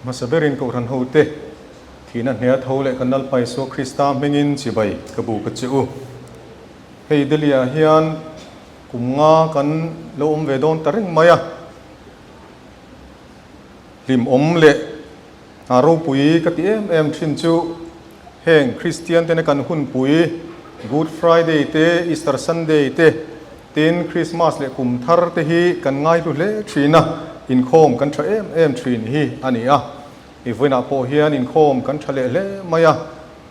Hmasa berin Kohhran hote thihna hneh a tho leh kan Lalpa Isua Krista hmingin chibai ka bu ka che u. Hei Delhi ah hian kum nga kan lo awm ve dawn ta reng mai a. Hlimawm leh hna ropui ka ti em em thin chu heng Kristian tena kan hunpui Good Friday te, Easter Sunday te, Tin, Krismas leh kum thar te hi kan ngaihlu hle thin a, inkhawm kan tha em em thin hi a ni a. I vawiinah pawh hian inkhawm kan tha leh hle mai a,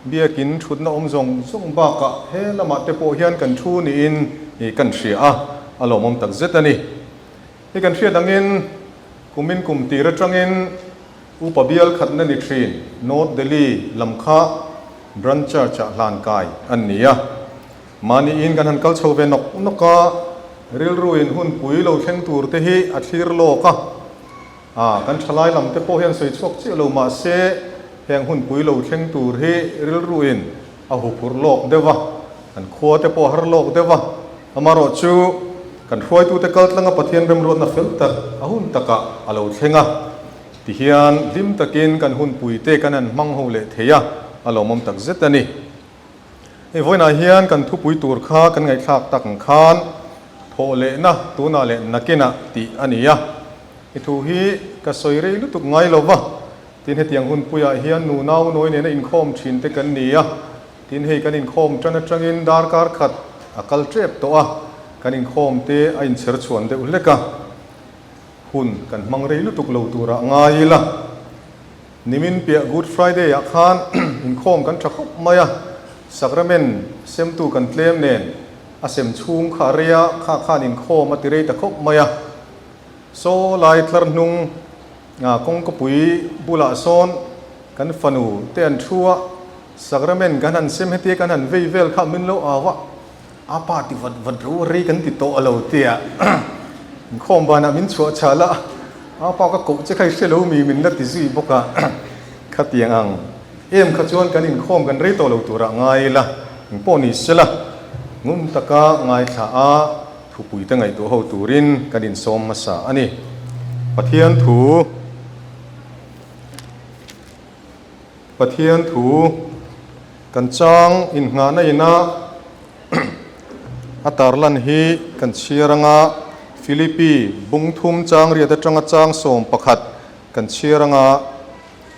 biakin thutna awm zawng zawng bakah he lamah te pawh hian kan thu niin kan hria a, a lawmawm tak zet a ni. Hei kan hriat angin kumin kum tir atangin Upa bial khatna ni thin North Delhi lam kha Branch Church ah hlan kai an ni a. Mahniin kan han kal chho ve nawk nawk a, rilruin hun pui lo thleng tur te hi a thlir lawk a. A, kan thalai lam te pawh hian sawi chhuak chiah lo mah se, heng hun pui lo thleng tur hi rilruin a huphurh lawk deuh a, kan khua te pawh a har lawk deuh a. Amaherawh chu, kan hruaitute kal tlanga Pathian remruatna fel tak a hun takah a lo thleng a, tihian hlim takin kan hun pui te kan han hmang ho leh thei a, a lawmawm tak zet a ni. Hei vawiinah hian kan thupui tur kha kan ngaihthlak tak ang khan thawh lehna tunah leh nakinah tih a ni a. I thu hi ka sawi rei lutuk ngai lo va, tin hetiang hunpuiah hian nu nau nawi nena inkhawm thin te kan ni a, tin hei kan inkhawm tan atangin darkar khat a kal tep tawh a, kan inkhawm te a inchher chhuan deuh hlek a, hun kan hmang rei lutuk lo turah ngai ila. Nimin piah Good Friday ah khan inkhawm kan tha khawp mai a, Sacrament semtu kan tlem nen a sem chhung kha a rei a, kha khan inkhawm a ti rei ta khawp mai a. Saw lai tlar hnung kawngkapui bulah sawn kan fanu te an thu a, Sacrament kan han sem hetia kan han vei vel kha min lo au a, a pa ti vat vat ro rei kan ti tawh a lo tia inkhawm banah min chhuah chhal a, a pa ka koh che kha i hre lo mi min la ti zui bawk a, khatiang ang em kha chuan kan inkhawm kan rei tawh lo turah ngai ila engpawh ni sela ngun taka ngaithla a thupui te ngaihtuah ho turin kan insawm hmasa a ni. Pathian thu. Pathian thu kan chang inngahna ina a tarlan hi kan chhiar anga Philippi bung thum chang riat atanga chang 11 kan chhiar anga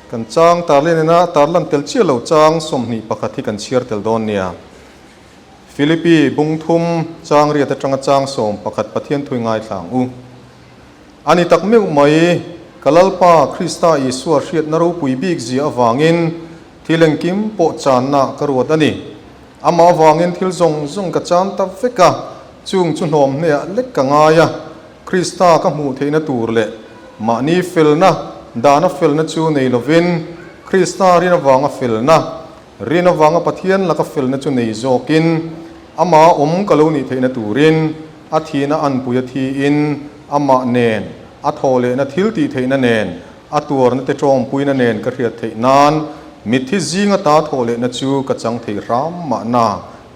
kan chang tarlan ina tarlan tel chiah lo chang 21 hi kan chhiar tel dawn nia. Philippi bung thum chang riat atanga chang 11 Pathian thui ngaithla ang u. A ni tak meuh mai, ka Lalpa Krista Isua hriatna ropui bik zia avangin thil engkim pawh channa ka ruat a ni. Amah avangin thil zawng zawng ka chan ta vek a, chung chu hnawm hneah lek ka ngai a, Krista ka hmuh theihna tur leh mahni felna, dana felna chu nei lovin, Krista rin avanga felna, rin avanga Pathian laka felna chu nei zawkin, Amah awm ka lo nih theihna turin, a thihna anpui a thiin, amah nen, a thaw lehna thil tih theihna nen, a tuarna te tawngpuina nen ka hriat theih nan, mitthi zinga ta thaw lehna chu ka chang thei hram mahna,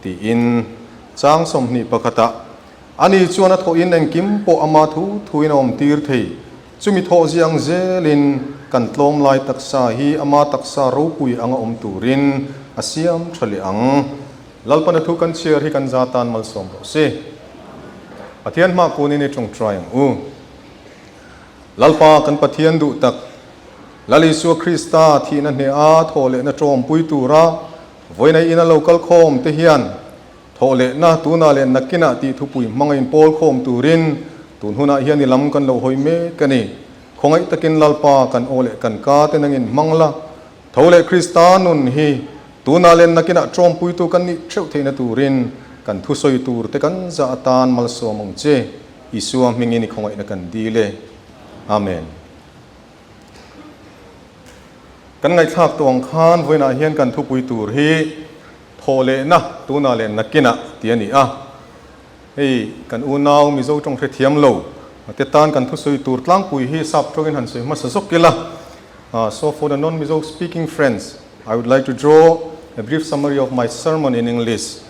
tiin. Chang 21ah, Ani chuan a thawhin engkim pawh ama thu thuin a awmtir thei. Chumi thawh ziang zelin kan tlawm lai taksa hi ama taksa ropui anga awm turin a siam tha leh ang. Lalpana thu kan chhiar hi kan za tan malsawm rawh se. Pathian hma kunin i tawngtai ang u. Lalpa kan Pathian duh tak, Lal Isua Krista thihna hneh a thawh lehna tawmpui tura vawiina ina lo kal khawm te hian thawh lehna tunah leh nakinah tih thupui hmanga inpawl khawm turin tun hunah hian i lam kan lo hawi mek a ni. Khawngaih takin Lalpa kan aw leh kan ka te nangin hmang la, Tho leh Krista nun hi tunah leh nakinah tawmpuitu kan nih theuh theihna turin kan thusawi tur te kan zah atan malsawm ang che. Isua hmingin i khawngaihna kan dil e. Amen. Kan ngaihthlak tawh ang khan vawiinah hian kan thupui tur hi thawh lehna tunah leh nakinah tih a ni a. Hei kan unau Mizo tawng hrethiam lo te tan kan thusawi tur tlangpui hi sap tawngin han sawi hmasa zawk ila. So for the non-Mizo speaking friends, I would like to draw a brief summary of my sermon in English.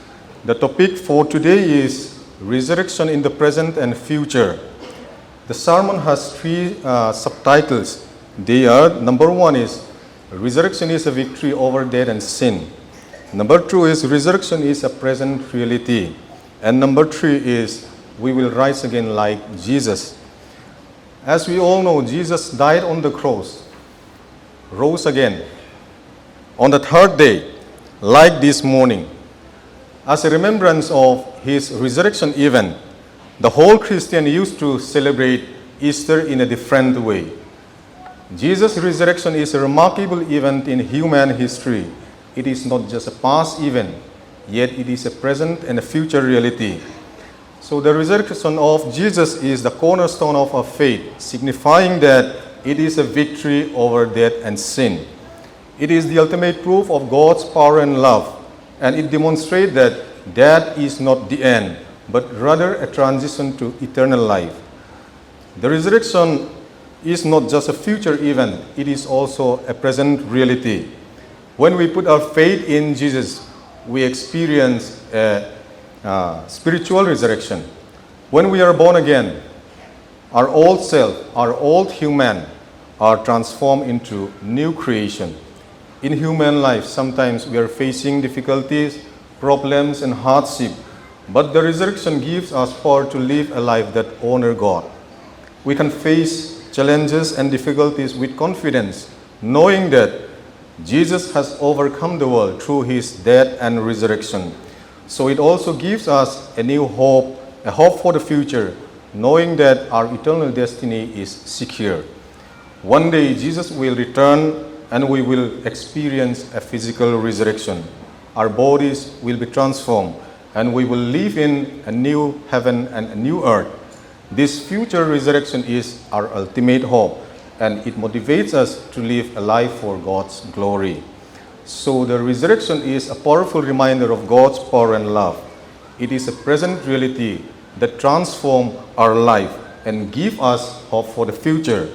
The topic for today is Resurrection in the Present and Future. The sermon has three subtitles. They are, number one is, resurrection is a victory over death and sin. Number 2 is, resurrection is a present reality. And number 3 is, we will rise again like Jesus. As we all know, Jesus died on the cross, rose again on the third day, like this morning. As a remembrance of his resurrection event, the whole Christian used to celebrate Easter in a different way. Jesus' resurrection is a remarkable event in human history. It is not just a past event, yet it is a present and a future reality. So the resurrection of Jesus is the cornerstone of our faith, signifying that it is a victory over death and sin. It is the ultimate proof of God's power and love, and it demonstrates that death is not the end, but rather a transition to eternal life. The resurrection is not just a future event, it is also a present reality. When we put our faith in Jesus, we experience a, a spiritual resurrection. When we are born again, our old self, our old human, are transformed into new creation. In human life, sometimes we are facing difficulties, problems, and hardship, but the resurrection gives us power to live a life that honor God. We can face challenges and difficulties with confidence, knowing that Jesus has overcome the world through his death and resurrection. So it also gives us a new hope, a hope for the future, knowing that our eternal destiny is secure. One day Jesus will return and we will experience a physical resurrection. Our bodies will be transformed and we will live in a new heaven and a new earth. This future resurrection is our ultimate hope and it motivates us to live a life for God's glory. So the resurrection is a powerful reminder of God's power and love. It is a present reality that transforms our life and give us hope for the future.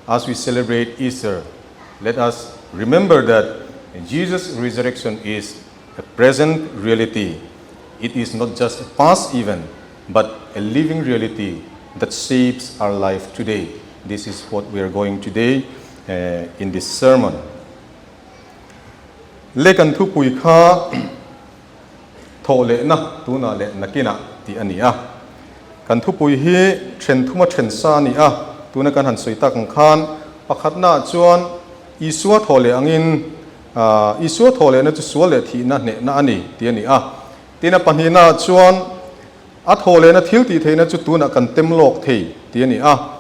As we celebrate Easter, let us remember that Jesus' resurrection is a present reality. It is not just a past event, but a living reality that shapes our life today. This is what we are going today in this sermon. Le kan thupui kha thawhlehna tunah leh nakinah tih a ni a. Kan thupui hi then thuma then sa a ni a, tuna kan han sawi tak ang khan pakhatnaah chuan Isua thawhleh angin Isua thawhlehna chu sual leh thihna hnehna a ni tih a ni a. Tin a pahnihnaah chuan a thawhlehna thil tih theihna chu tunah kan tem lawk thei tih a ni a.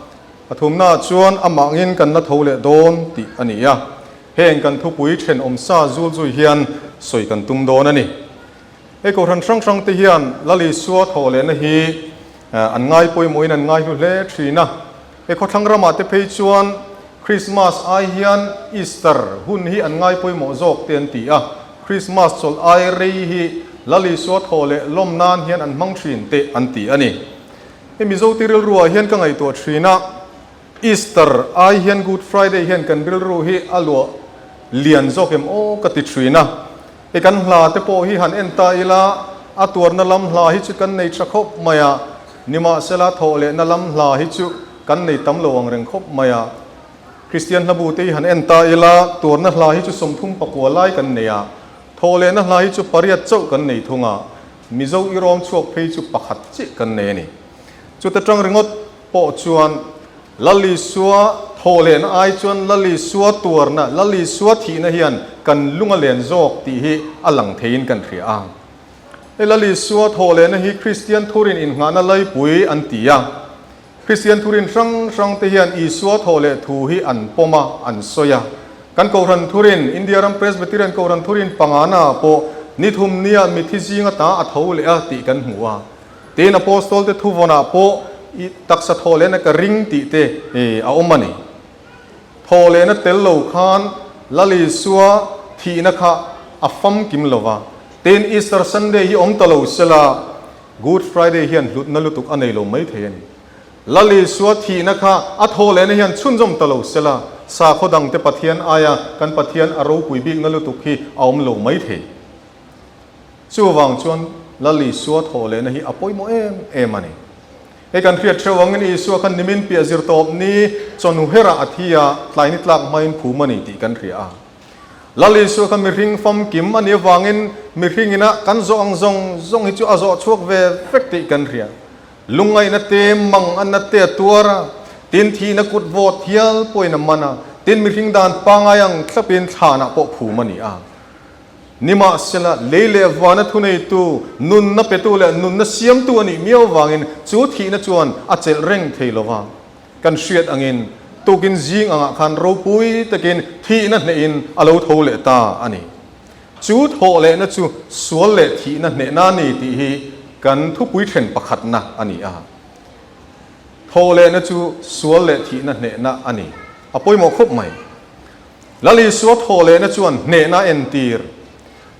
Pathumnaah chuan amah angin kan la tho leh dawn tih a ni a. Heng kan thupui thenawmsa zul zui hian sawi kan tum dawn a ni. Hei kohhran hrang hrang te hian Lal Isua thawhlehna hi an ngai pawimawhin an ngai hlu hle thin a. Hei khawthlang ramah te phei chuan Krismas ai hian Easter hun hi an ngai pawimawh zawk te an ti a. Krismas chawlh ai rei hi Lal Isua thawhleh lawm nan hian an hmang thin te an ti a ni. Hei Mizo ti rilruah hian ka ngaihtuah thin a. Easter ai hian Good Friday hian kan rilru hi a luah lian zawk em aw ka ti thin a. Hei kan hla te pawh hi han en ta ila, a tuarna lam hla hi chu kan nei tha khawp mai a, nimahsela thawh lehna lam hla hi chu kan nei tam lo ang reng khawp mai a. Kristian hlabu te hi han en ta ila, tuarna hla hi chu 39 lai kan nei a, thawh lehna hla hi chu pariat chauh kan nei thung a, Mizo irawm chhuak phei chu pakhat chiah kan nei a ni. Chuta tang ringawt pawh chuan Lal Isua thawhlehna ai chuan Lal Isua tuarna, Lal Isua thihna hian kan lung a len zawk tih hi a lang theiin kan hria a. Hei Lal Isua thawhlehna hi Kristian thurin innghahna laipui an ti a. Kristian thurin hrang hrang te hian Isua thawhleh thu hi an pawm a, an sawi a. Kan Kohhran thurin, India ram Presbyterian Kohhran thurin pangana ah pawh ni thum nia mithi zinga ta a tho leh a tih kan hmu a. Tin, Apostolte thuvawnah pawh i taksa thawhlehna ka ring tih te a awm a ni. Thawhlehna tel lo khan Lal Isua thihna kha a famkim lo va. Tin, Easter Sunday hi awm ta lo sela, Good Friday hian hlutna lutuk a nei lo mai thei a ni. Lal Isua thihna kha a thawhlehna hian chhunzawm ta lo sela, sakhaw dangte Pathian aia kan Pathian a ropui bikna lutuk hi a awm lo mai thei. Chuvang chuan Lal Isua thawhlehna hi a pawimawh em em a ni. Hei kan hriat hreuh angin Isua khan nimin piah zir tawp ni chawhnu herah a thi a, tlai ni tlak hmain phum a ni tih kan hria a. Lal Isua kha mihring famkim a nih avangin mihring ina kan zawh ang zawng zawng hi chu a zawh chhuak ve vek tih kan hria. Lungngaihna te, mang anna te a tuar a, tin thihna kut vawt hial pawhin a man a, tin mihring dan pangai ang thlapin thlanah pawh phum a ni a. Nimahsela, lei leh vana thuneitu, nunna petu leh nunna siamtu a nih miau avangin chu thihna chuan a chelh reng thei lo va. Kan hriat angin, tukin zing angah khan ropui takin thihna hnehin a lo tho leh ta a ni. Chu thawh lehna chu sual leh thihna hnehna a ni tih hi kan thupui then pakhatna a ni a. Thawh lehna chu sual leh thihna hnehna a ni. A pawimawh khawp mai. Lal Isua thawh lehna chuan hnehna a entir.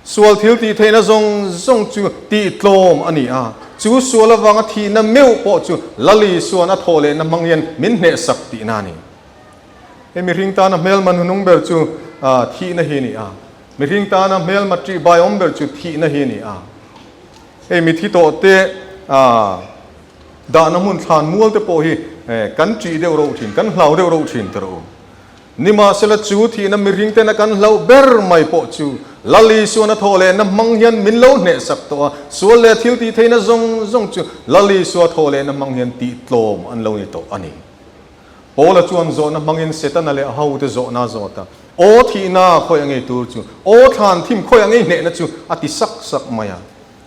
Sual thil tih theihna zawng zawng chu tihtlawm a ni a, chu sual avanga thihna meuh pawh chu Lal Isua'n a thawh lehna hmang hian min hnehsak tihna a ni. Hei mihring tana hmelma hnuhnung ber chu thihna hi a ni a, mihring tana hmelma ṭihbaiawm ber chu thihna hi a ni a. Hei mithi tawhte dahna hmun thlan mual te pawh hi kan ṭih deuh reuh ṭhin, kan hlau deuh reuh ṭhin tawh u. Nimahsela chu thihna mihring tena kan hlauh ber mai pawh chu Lal Isuan a thawh lehna hmang hian min lo hnehsak tawh a, sual leh thil tih theihna zawng zawng chu Lal Isua thawh lehna hmang hian tih tlawm an lo ni tawh a ni. Paula chuan zawhna hmangin Setana leh a hote zawhna a zawt a, Aw thihna khawi a ngei tur chu, aw thlan thim khawi a ngei hnehna chu a ti sak sak mai a,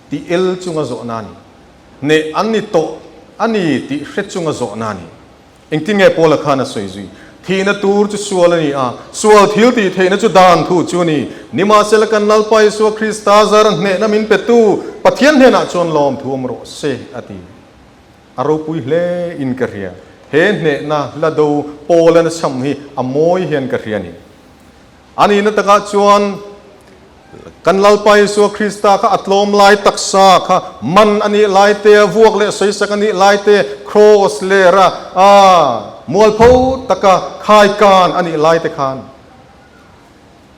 tih el chunga zawhna a ni. Hneh an ni tawh a ni tih hre chunga zawhna a ni. Engtin nge Paula khan a sawi zui? Thihna tur chu sual a ni a, sual thil tih theihna chu dan thu chu a ni. Nimahsela kan Lalpa Isua Krista zar hnehna min petu Pathian hnenah chuan lawm thu awm rawh se, a ti. A ropui hle in ka hria. He hnehna hla do Paula na chham hi a mawi hian ka hria a ni. A nihna takah chuan kan Lalpa Isua Krista kha a tlawm lai taksa kha man a nih lai te, a vuak leh sawisak a nih lai te, kraws lera a mualpho taka khaikan a nih lai te khan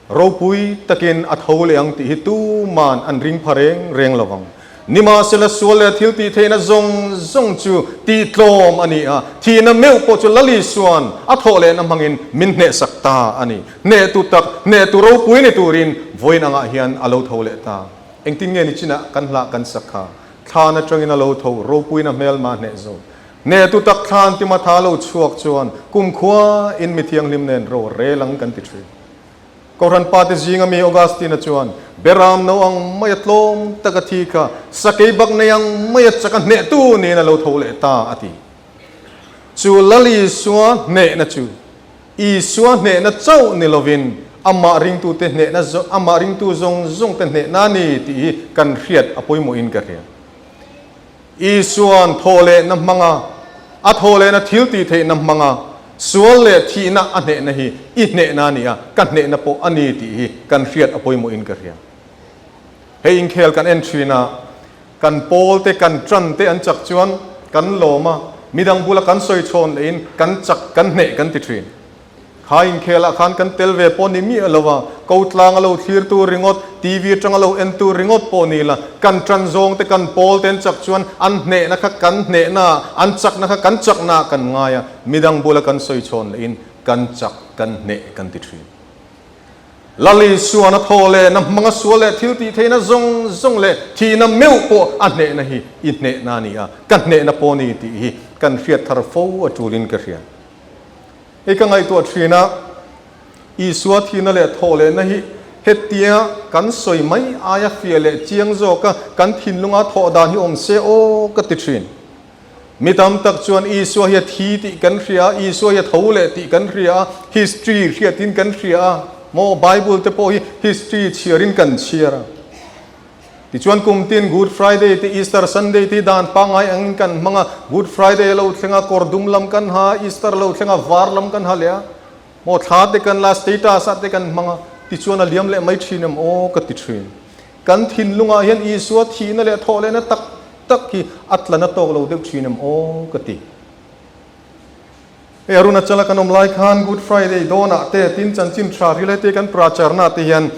ropui takin a tho leh ang tih hi tuman an ring pha reng reng lo vang. Nimahsela sual leh thil tih theihna zawng zawng chu tihtlawm a ni a, thihna meuh pawh chu Lal Isua'n a thawh lehna hmangin min hnehsak ta a ni. Hnehtu tak, hnehtu ropui ni turin vawiin angah hian a lo tho leh ta. Engtin nge ni chinah kan hlah kan sak kha? Thlan atangin a lo tho ropuina hmelma hneh zo. Hnehtu tak thlan Timatha lo chhuak chuan kumkhua in mi thianghlim nen ro rel ang kan ti thin. Kohhran pate zinga mi Augustine-a chuan, Beram no ang maia tlawm taka thi kha sakei bak nei ang maia chaka hnehtu niin a lo tho leh ta, a ti. Chu Lal Isua hnehna chu Isua hnehna chauh ni lovin amah ringtute hnehna amah ringtu zawng zawngte hnehna a ni tih hi kan hriat a pawimawhin ka hria. Isua'n thawhlehna hmanga a thawhlehna thil tih theihna hmanga sual leh thihna a hnehna hi i hnehna a ni a, ka hnehna pawh a ni tih hi kan hriat a pawimawhin ka hria. Hei inkhel kan en thin a, kan pawl te kan tan te an chak chuan kan lawm a, midang bula kan sawi chhawn lehin kan chak kan hneh kan ti thin. Kha inkhelah khan kan tel ve pawh ni miah lo a, ko tlang a lo thlir tur ringawt, TV atanga lo en tur ringawt pawh ni la, kan tan zawng te kan pawl te an chak chuan an hnehna kha kan hnehna, an chakna kha kan chakna ah kan ngai a, midang bula kan sawi chhawn lehin kan chak, kan hneh kan ti thin. Lal Isuan a thaw leh na hmanga sual leh thil tih theihna zawng zawng leh thihna meuh pawh a hnehna hi i hnehna a ni a, ka hnehna pawh ni tih hi kan hriat thar fo a tulin ka hria. Hei ka ngaihtuah thin a, Isua thihna leh thawh lehna hi hetia kan sawi mai aia fiah leh chiang zawka kan thinlunga thawh dan hi awm se aw ka ti thin. Mi tam tak chuan Isua hi a thi tih kan hria a, Isua hi a tho leh tih kan hria a, history hriatin kan hria a, maw Bible te pawh hi history chhiarin kan chhiar a. Tichuan kum tin Good Friday te Easter Sunday te hi dan pangngai angin kan hmang a, Good Friday a lo thleng a, kawr dum lam kan ha a, Easter a lo thleng a, var lam kan ha leh a, maw thla te kan la a, status ah te kan hmang a, tichuan a liam leh mai thin em aw ka ti thin. Kan thinlungah hian Isua thihna leh thawh lehna tak tak hi a tla na tawk lo deuh thin em aw ka ti. Hei Arunachala kan awm lai khan Good Friday dawnah te tin chanchin tha rilai te kan pracharna te hian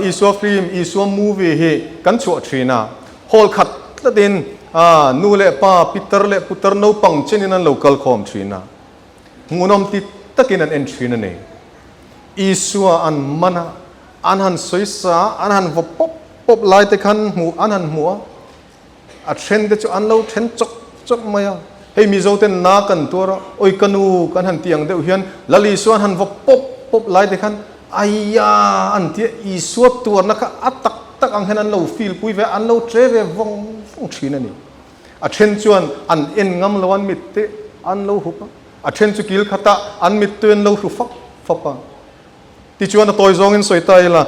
Isua film, Isua movie hi kan chhuah thin a. Hall khat tlatin a nu leh pa, pitar leh putar naupang chenin an lo kal khawm thin a, hmuhnawm ti takin an en thin a ni. Isua an man a, an han sawisa a, an han vaw pawp pawp lai te khan hmuh an han hmu a, a then te chu an lo then chawk chawk mai a, hei Mizo ten na kan tuar a, awi ka nu kan han ti ang deuh hian Lal Isua an han vaw pawp pawp lai te khan Aiya an tia Isua tuarna kha a tak tak ang hian an lo feel pui ve a, an lo tre ve vawng vawng thin a ni. A then chuan an en ngam lo an mit te an lo hup a, a then chu kil khatah an mit te an lo hru fap fap a. Tichuan a tawi zawngin sawi ta ila,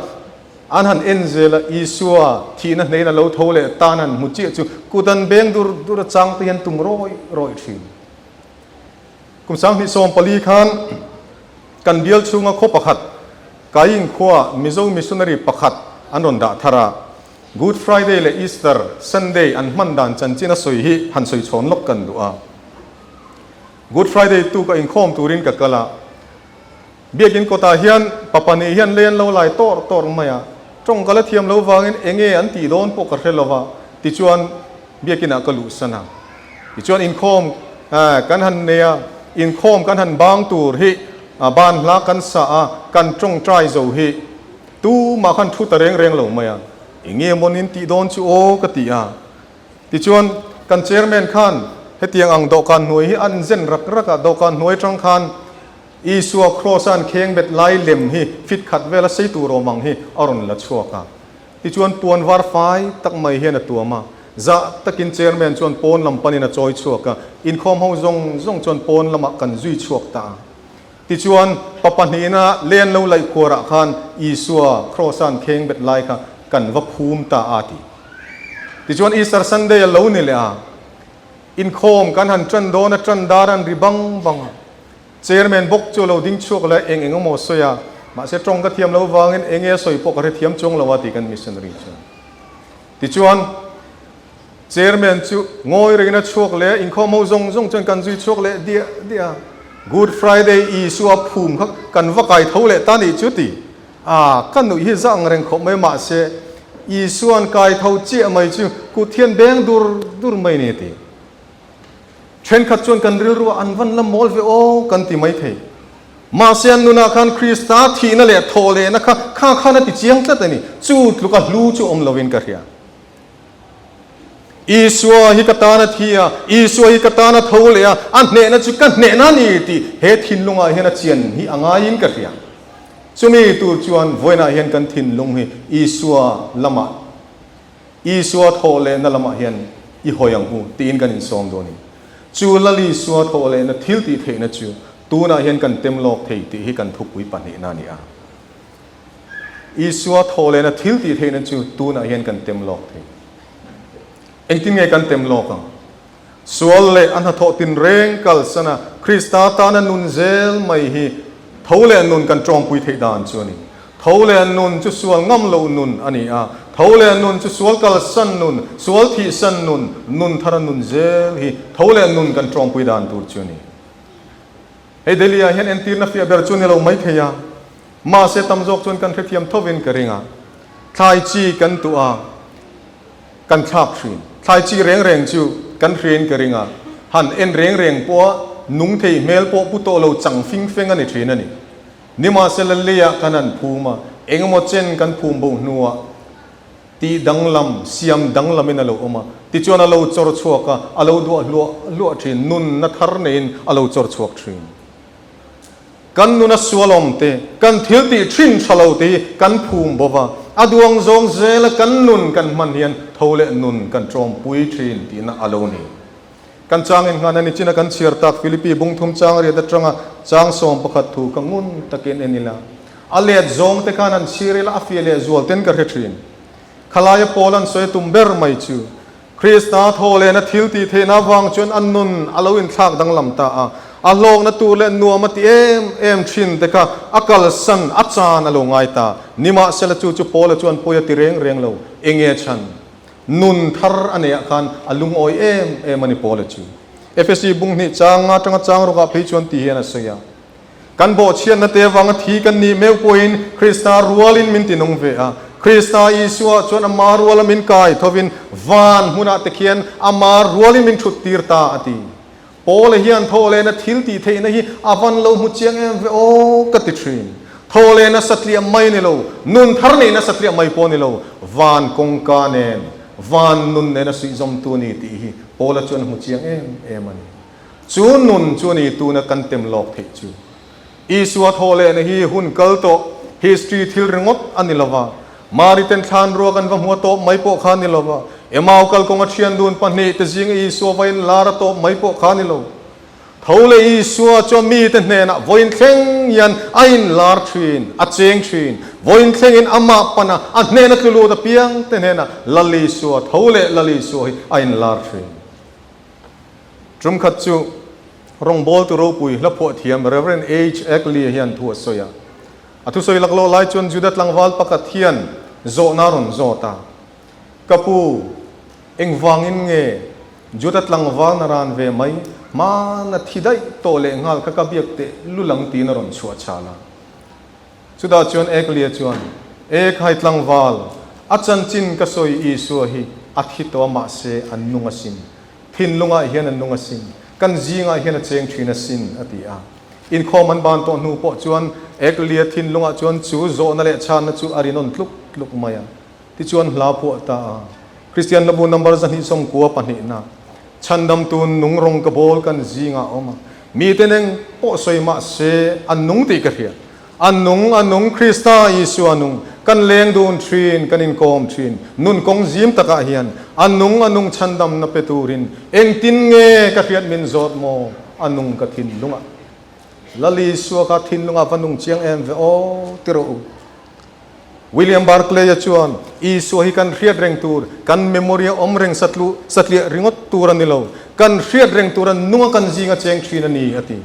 an han en zel a, Isua thihna hnein a lo tho leh tan han hmu chiah chu kut an beng dur dur a chang te hian tum rawih rawih thin. Kum 2014 khan kan bial chhunga khaw pakhat, Kaing khua Mizo missionary pakhat an rawn dah thar a, Good Friday leh Easter Sunday an hman dan chanchin a sawi hi han sawi chhawn lawk kan duh a. Good Friday tuk a inkhawm turin ka kal a, Biakin kawtah hian pa pahnih hian lei an lo lai tawr tawr mai a, tawng ka la thiam lo vangin enge an tih dawn pawh ka hre lo va, tichuan Biakinah ka luhsan a. Tichuan inkhawm kan han nei a, inkhawm kan han bang tur hi ban hla kan sa a, kan tawngtai zo hi tumah khan thu ta reng reng lo mai a, enge mawnin tih dawn chu aw ka ti a. Tichuan kan chairman khan hetiang ang dawhkan hnuai hi an zen rak rak a, dawhkan hnuai atang khan Isua Kraws-a an kheng bet lai lem hi fit khat vela sei tur awm ang hi a rawn la chhuak a. Tichuan puan var fai tak mai hian a tuam a. Zah takin chairman chuan pawn lam panin a chawi chhuak a, inkhawm ho zawng zawng chuan pawn lamah kan zui chhuak ta a. Tichuan pa pahnihna len lo laih khuarah khan Isua Kraws-a an kheng bet lai kha kan va phum ta a ti. Tichuan Easter Sunday a lo ni leh a, inkhawm kan han tan dawn a, tan dar an ri bang bang a. Chairman bawk chu a lo ding chhuak leh eng eng emaw a sawi a, mahse tawng ka thiam lo vangin eng nge a sawi pawh ka hrethiam chuang lo a ti kan missionary chuan. Tichuan, Chairman chu ngawi rengin a chhuak leh a, inkhawm ho zawng zawng chuan kan zui chhuak leh diah diah a. Good Friday Isua phum kha kan va kai tho leh ta nih chu ti a, ka nuih hi za ang reng khawp mai mahse Isua'n kai tho chiah mai chu kut hian beng dur dur mai ni a ti. Thenkhat chuan kan rilruah an van la mawl ve aw kan ti mai thei. Mahse an nunah khan Krista thihna leh thawh lehna kha kha khan a ti chiang tlat a ni. Chu tluka hlu chu awm lovin ka hria. Isua hi ka tan a thi a, Isua hi ka tan a tho leh a, a hnehna chu ka hnehna a ni tih he thinlungah hian a chian hi a ngaiin ka hria. Chumi tur chuan vawiinah hian kan thinlung hi Isua lamah Isua thawh lehna lamah hian i hawi ang u tiin kan insawm dawn i. Chu Lal Isua thawh lehna thil tih theihna chu tunah hian kan tem lawk thei tih hi kan thupui pahnihna a ni a. Isua thawh lehna thil tih theihna chu tunah hian kan tem lawk thei. Engtin nge kan tem lawk ang? Sual leh a hnathawh tinreng kalsana Krista tana nun zel mai hi tho leh nun kan tawngpui theih dan chu a ni. Tho leh nun chu sual ngam loh nun a ni a, tho leh nun chu sual kalsan nun, sual thihsan nun, nun thara nun zel hi tho leh nun kan tawngpui dan tur chu a ni. Hei Delhi-ah hian entirna fiah ber chu a ni lo maithei a, mahse tam zawk chuan kan hrethiam thovin ka ring a, thlai chi kan tuah a, Kan thlak hrin. Thlai chi reng reng chu kan hriain ka ring a, han en reng reng pawha nung thei hmel pawh pu tawh lo chang fing feng a ni thin a ni. Nimahsela leiah kan han phum a, engemaw chen kan phum bo hnuah tih danglam, siam danglamin a lo awm a, tichuan a lo chawr chhuak a, a lo duah hluah hluah thin, nunna thar neiin a lo chawr chhuak thin. Kan nuna sual awm te, kan thil tih thin tha lo te hi kan phum bo va, a duang zawng zela kan nun kan hman hian tho leh nun kan tawmpui thin tihna a lo ni. Kan changin nghana ni china kan chhiar tak Philippi bungthum chang riat atanga chang 11 thu ka ngun takin en ila, a let zawng te khan an chhir ila a fiah leh zual ten ka hre thin. Khalaia Paul an sawi a tum ber mai chu Krista thaw lehna thil tih theihna avang chuan a nun a lo inthlak danglam ta a, a hlawkna tur leh nuam a ti em em thin te kha a kalsan a chan a lo ngai ta. Nimahsela chu chu Paula chuan pawi a ti reng reng lo, enge chhan? Nun thar a neih ah khan a lungawi em em a ni Paula chu. Efesi bung hnih chang nga tanga chang rawkah phei chuan ti hian a sawi a. Kan bawhchhiatna te avanga thi kan nih meuh pawhin Krista rualin min ti nung ve a. Krista Isua chuan ama ruala min kai thovin van hmunah te khian ama rualin min thut tir ta a ti. Paula hian thawhlehna thil tih theihna hi a van lo hmu chiang em ve aw ka ti thin. Thawhlehna satliah mai ni lo, nun thar neihna satliah mai pawh ni lo, van kawngka nen, van nun nena suihzawmtu a ni tih hi Paula chuan a hmu chiang em em a ni. Chu nun chu a ni tuna kan tem lawk theih chu. Isua thawhlehna hi hun kal tawh, history thil ringawt a ni lova, Mari ten thlan ruak an va hmu a tawp mai pawh kha a ni lova, Emau kalkawnga thian dun pahnih te zinga Isua va in lar a tawp mai pawh kha a ni lo. Tho leh Isua chuan mite hnenah vawiin thleng hian a in lar thin, a cheng thin. Vawiin thlengin amah pana a hnena tlu lut apiang te hnenah Lal Isua, tho leh Lal Isua hi a in lar thin. Tum khat chu rawngbawltu ropui hla phuah thiam Rev. H. Eckley hian thu a sawi a. A thusawi laklawh lai chuan Juda tlangval pakhat hian zawhna a rawn zawt a, Ka pu, engvangin nge Juda tlangval na ran ve mai hmana thi daih tawh leh nghal kha ka biak teh lul ang tiin a rawn chhuah chhal a. Chutah chuan Eklia chuan, E khai tlangval, a chanchin ka sawi Isua hi a thi tawh a mahse an nung asin. Thinlungah hian an nung asin. Kan zingah hian a cheng thin asin, a ti a. Inkhawm an ban tawh hnu pawh chuan Eklia thinlungah chuan chu zawhna leh chhanna chu a rinawm tluk tluk mai a. Tichuan hla phuah ta a. Kristian Hlabu number 290 pahnihna, Chhandamtu nung rawng ka bawl kan zingah a awm a. Mite neng pawh sawi mah se an nung tih ka hria. A nung, a nung, Krista Isua nung, kan leng dun thin, kan inkawm thin, nun kawng zim takah hian, a nung, a nung chhandamna pe turin engtin nge ka hriat min zawt maw? A nung ka thinlungah. Lal Isua kha thinlungah va nung chiang em ve aw ti rawh u. William Barclay-a chuan, Isua hi kan hriat reng tur, kan memory-a awm reng satlu, satliah ringawt tur a ni lo. Kan hriat reng tura nunga kan zinga cheng thin a ni, a ti.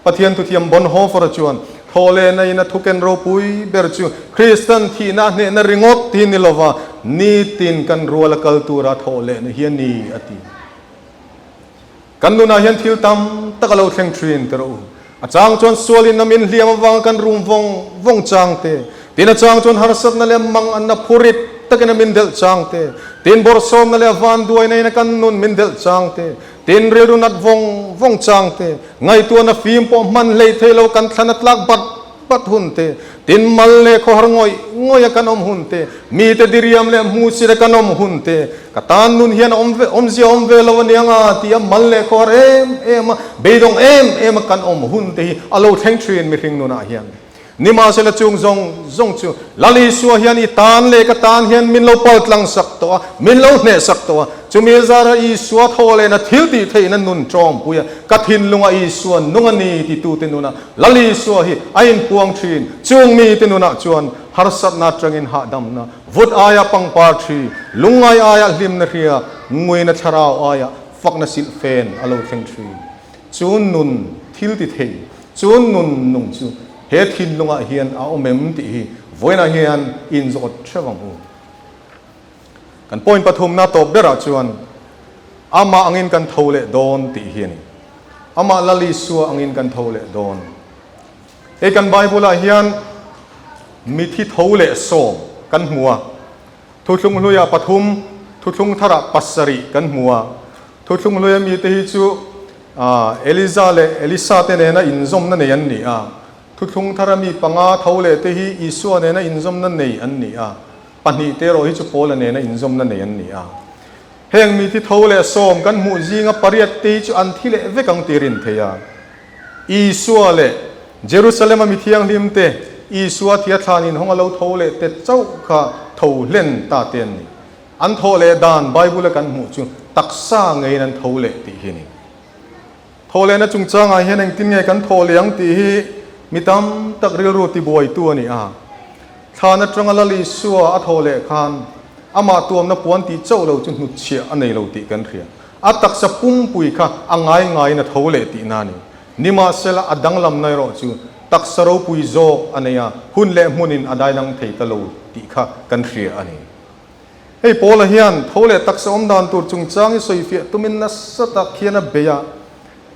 Pathian thuthiam Bonhoeffer-a chuan, Thawhlehna in a thuken ropui ber chu Kristan thihna a hnehna ringawt hi ni lova, nitin kan ruala kal tura thawhlehna hi a ni, a ti. Kan nunah hian thil tam tak a lo thleng thin ti rawh u. A chang chuan sualin a min hliam avanga kan rum vawng vawng chang te, tin a chang chuan harsatna leh mang anna phurit takin a min delh chang te, tin bawrhsawmna leh vanduaina in a kan nun min delh chang te, tin rilru nat vawng vawng chang te, ngaihtuahna fim pawh hman hlei thei lo kan thlan a tlak bat bat hun te, tin mal leh khawhar ngawih ngawih a kan awm hun te, mite diriam leh hmuhsit a kan awm hun te, ka tan nun hian awm ve awmzia awm ve lo aniang a ti a mal leh khawhar em em a, beidawng em em a kan awm hun te hi a lo thleng thin mihring nunah hian. Nimahsela chung zawng zawng chu Lal Isua hian i tan leh ka tan hian min lo pal tlang sak tawh a, min lo hneh sak tawh a. Chumi zara Isua thaw lehna thil tih theihna nun tawngpui a, ka thinlunga Isua nung a ni titute nuna Lal Isua hi a inpuang thin. Chung mite nunah chuan harsatna atangin hahdamna, vut aia pangpar thi, lungngai aia hlimna hria, nguina thlarau aia fakna silhfen a lo thleng thin. Chu nun thil ti thei, chu nun nung chu he thinlungah hian a awm em tih hi vawiinah hian inzawt theuh ang u. Kan point pathumna tawp berah chuan amah angin kan tho leh dawn tih hi a ni. Amah Lal Isua angin kan tho leh dawn. Hei kan Bible-ah hian mithi tho leh sawm kan hmu a. Thuthlung hluiah pathum, thuthlung tharah pasarih kan hmu a. Thuthlung hluia mite hi chu Eliza leh Elisa te nena inzawmna nei an ni a. Thuthlung thara mi panga tho leh te hi Isua nena inzawmna nei an ni a. Pahnih te erawh hi chu Paula nena inzawmna nei an ni a. Heng mithi tho leh sawm kan hmuh zinga pariat te hi chu an thi leh vek ang tih rin thei a. Isua leh Jerusalem-a mi thianghlim te, Isua thia thlan inhawng a lo tho leh te chauh kha tho hlen ta te an ni. An thawh leh dan Bible-a kan hmuh chu taksa ngeiin an tho leh tih hi a ni. Thawh lehna chungchangah hian engtin nge kan thawh leh ang tih hi mi tam tak rilru tibuaitu a ni a. Thlan atanga Lal Isua a thawh leh khan amah tuamna puan tih chauh lo chu hnutchhiah a nei lo tih kan hria. A taksa pumpui kha a ngai ngaiin a tho leh tihna a ni. Nimahsela a danglamna erawh chu taksa ropui zawk a nei a, hun leh hmunin a daidang thei ta lo tih kha kan hria a ni. Hei Paula hian tho leh taksa awm dan tur chungchang hi sawifiah tumin nasa tak hian a bei a.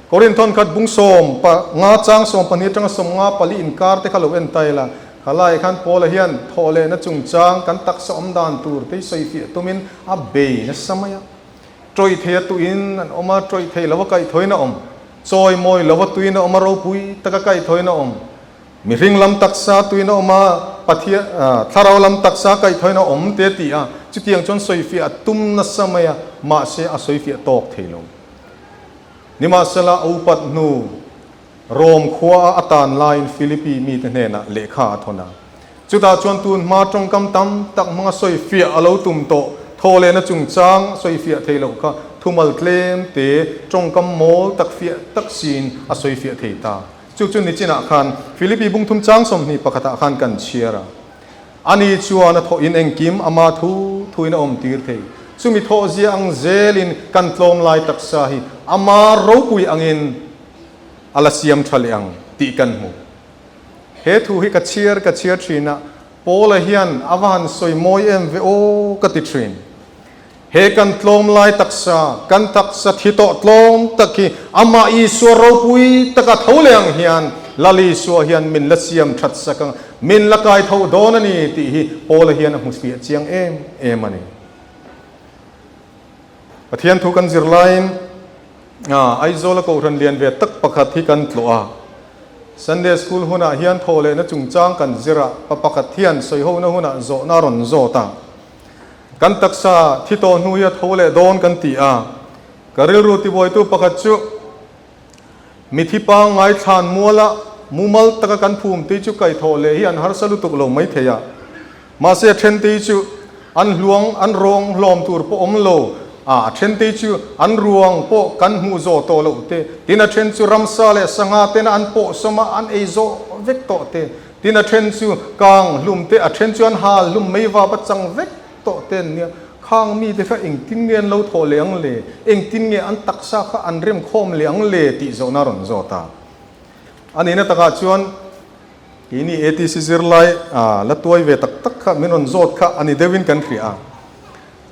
Korinth thawnkhat bung sawm pa nga chang 12 atanga 54 inkar te kha lo en ta ila. Khalai khan Paula hian thawhlehna chungchang kan taksa awm dan tur te hi sawifiah tumin a bei nasa mai a. Tawih thei a tuin an awm a, tawih thei lo a kaihthawin a awm. Chawimawi lo a tuin a awm a, ropui taka kaihthawin a awm. Mihring lam taksa tuin a awm a, Pathian, thlarau lam taksa kaihthawin a awm te a ti a. Chutiang chuan sawifiah a tum nasa mai a, mahse a sawifiah tawk thei lo. Nimahsela a upat hnu Rom khua a atan laiin Philippi mite hnenah lehkha a thawn a. Chutah chuan tun hma tawngkam tam tak hmanga sawifiah a lo tum tawh thawhlehna chungchang sawifiah thei loh kha thumal tlem te tawngkam mawl tak fiah tak siin a sawifiah thei ta. Chu chu nichinah khan Philippi bungthum chang 21 ah khan kan chhiar a. Ani chuan a thawhin engkim ama thu thuin a awmtir thei. Chumi thawhzia ang zelin kan tlawm lai taksa hi ama ropui angin a la siam tha leh ang tih kan hmu. He thu hi ka chhiar ka chhiar thin a, Paula hian a va han sawi mawi em ve aw ka ti thin. He kan tlawm lai taksa, kan taksa thi tawh tlawm tak hi amah Isua ropui taka tho leh ang hian Lal Isua hian min la siam that sak ang, min la kai tho dawn a ni tih hi Paula hian a hmu fiah chiang em em a ni. Pathian thu kan zir laiin Aizawla Kohhran lian ve tak pakhat hi kan tlawh a. Sunday School hunah hian thawhlehna chungchang kan zir a, pa pakhat hian sawihona hunah zawhna a rawn zawt a. Kan taksa thi tawh hnu hi a tho leh dawn kan ti a, ka rilru tibuaitu pakhat chu mithi pangngai thlan muala mumal taka kan phum tih chu kaihthawh leh hi an harsa lutuk lo mai thei a. Mahse a then te hi chu an hluang an rawng hlawm tur pawh awm lo a, a then te hi chu an ruang pawh kan hmuh zawh tawh loh te, tin a then chu ramsa leh sangha tena an pawh sawm a an ei zawh vek tawh te. Tin a then chu kang hlum te, a then chu an hal hlum mei vap a chang vek tawh te an nia. Khang mite kha engtin nge an lo thawh leh ang le? Engtin nge an taksa kha an rem khawm leh ang le? tih zawhna a rawn zawt a. A nihna takah chuan keini ATC zirlai la tuai ve tak tak kha min rawn zawt kha a ni deuhin kan hria a.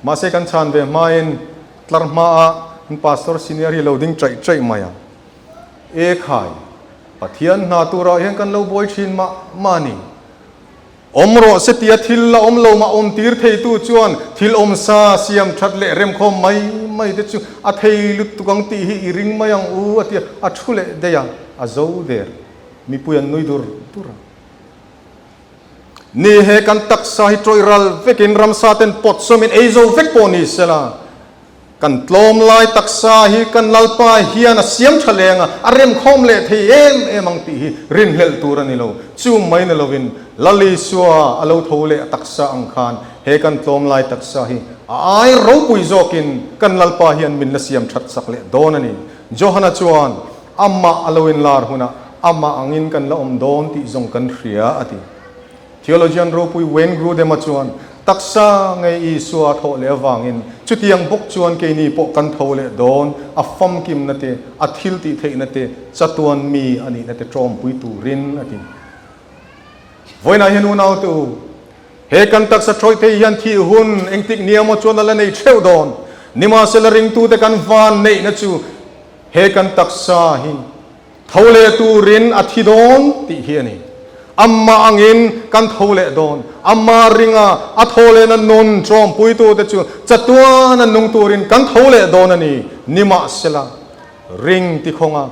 Mahse kan chhan ve hmain tlar hmaah an pastor senior hi lo ding chaih chaih mai a. E khai, Pathian hna turah hian kan lo buai thin mah mah a ni. Awm rawh se tia thil la awm lo mah awm tir theitu chuan thil awm sa siam that leh remkhawm mai mai te chu a thei lutuk ang tih hi i ring mai ang u a ti a, a thu leh daih a, a zo der. Mipui an nui dur dur a. Ni he kan taksa hi tawih ral vekin ramsa ten pawt sawmin ei zo vek pawh ni sela, Kan tlawm lai taksa hi kan Lalpa hian a siam tha leng a, a remkhawm leh thei em em ang tih hi rinhlelh tur a ni lo. Chu mai ni lovin Lal Isua a lo tho leh a taksa ang khan he kan tlawm lai taksa hi a ai ropui zawkin kan Lalpa hian min la siam that sak leh dawn a ni. Johana chuan amah a lo inlar hunah amah angin kan la awm dawn tih zawng kan hria a ti. Theologian ropui Wayne Grudem-a chuan, Taksa ngei Isua a thawh leh avangin chutiang bawk chuan keini pawh kan tho leh dawn, a famkimna te, a thil tih theihna te, chatuan mi a nihna te tawmpui turin, a ti. Vawiinah hian unaute u, he kan taksa thawih thei hian thih hun engtik nia maw chuan a la nei theuh dawn. Nimahsela ringtute kan van neihna chu he kan taksa hi Tho leh turin a thi dawn tih hi a ni. Amah angin kan tho leh dawn. Amah ringa a tho lehna nun tawmpuitute chu chatuan a nung turin kan tho leh dawn a ni. Nimahsela, ring tikhawnga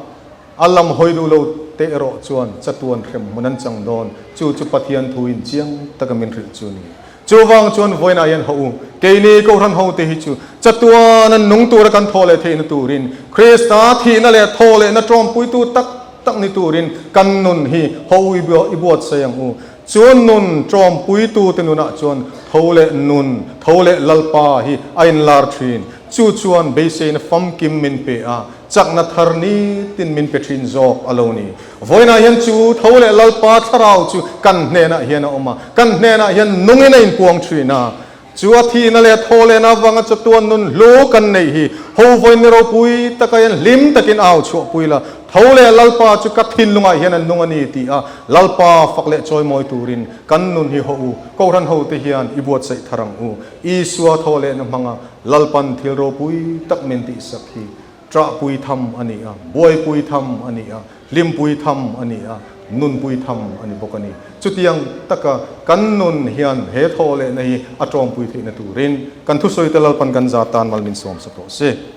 a lam hawi duh lo te erawh chuan chatuan hrem hmun an chang dawn. Chu chu Pathian thuin chiang taka min hrilh chu a ni. Chuvang chuan vawiinah hian haw u, keini Kohhran hote hi chu chatuan an nung tura kan thaw leh theihna turin, Krista thihna leh thaw lehna tawmpuitu tak tak ni turin kan nun hi haw u i buatsaih ang u. Chu nun tawmpuitute nunah chuan tho leh nun, tho leh Lalpa hi a inlar thin. Chu chuan beiseina famkim min pe a, chakna thar nitin min pe thin zawk a lo ni. Vawiinah hian chu tho leh Lalpa thlarau chu kan hnenah hian a awm a, kan hnenah hian nungin a inpuang thin a. Chu a thihna leh thaw lehna avanga chatuan nun hlu kan neih hi ho vawiin ni ropui taka hian hlim takin au chhuahpui la, tho leh Lalpa chu ka thinlungah hian an nung a ni ti a Lalpa fak leh chawimawi turin kan nun hi haw u, Kohhran hote hian i buatsaih thar ang u. Isua thaw lehna hmanga Lalpan thil ropui tak min tihsak hi Ṭahpui tham a ni a, buaipui tham a ni a, hlimpui tham a ni a. Nunpui tham a ni bawk a ni. Chutiang taka kan nun hian he thawhlehna hi a tawmpui theihna turin kan thusawite Lalpan kan za tan mal min sawm sak rawh se.